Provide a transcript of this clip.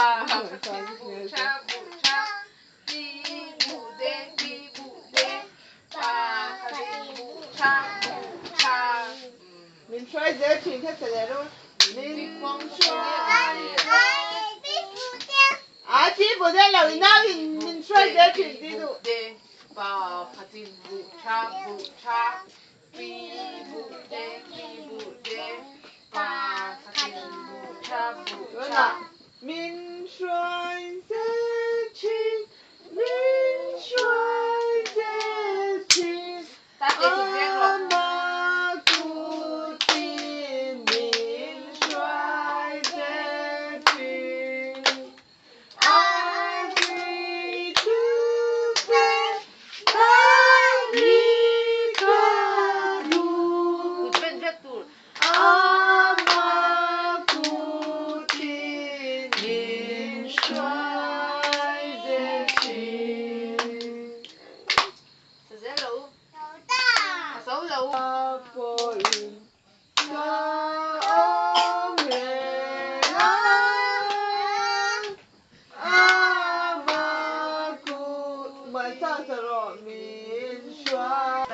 Pa khatin buh tha buh tha ti buh de ti buh de pa khatin buh tha buh tha. Min hruai zel thin kha sa leh ru. Min hruai A ti buh de lo i nau in min hruai zel thin ti duh. De pa khatin buh tha buh tha ti buh de ti buh de pa khatin buh tha buh tha. Tunah min hruai zel thin, min hruai zel thin, Ama kutin min hruai zel thin. A zui tu te tan hi ka duh. Ama kutin min hruai zel thin. Pawhin ka awm reng a, ama kut mahsa sa rawh min hruai.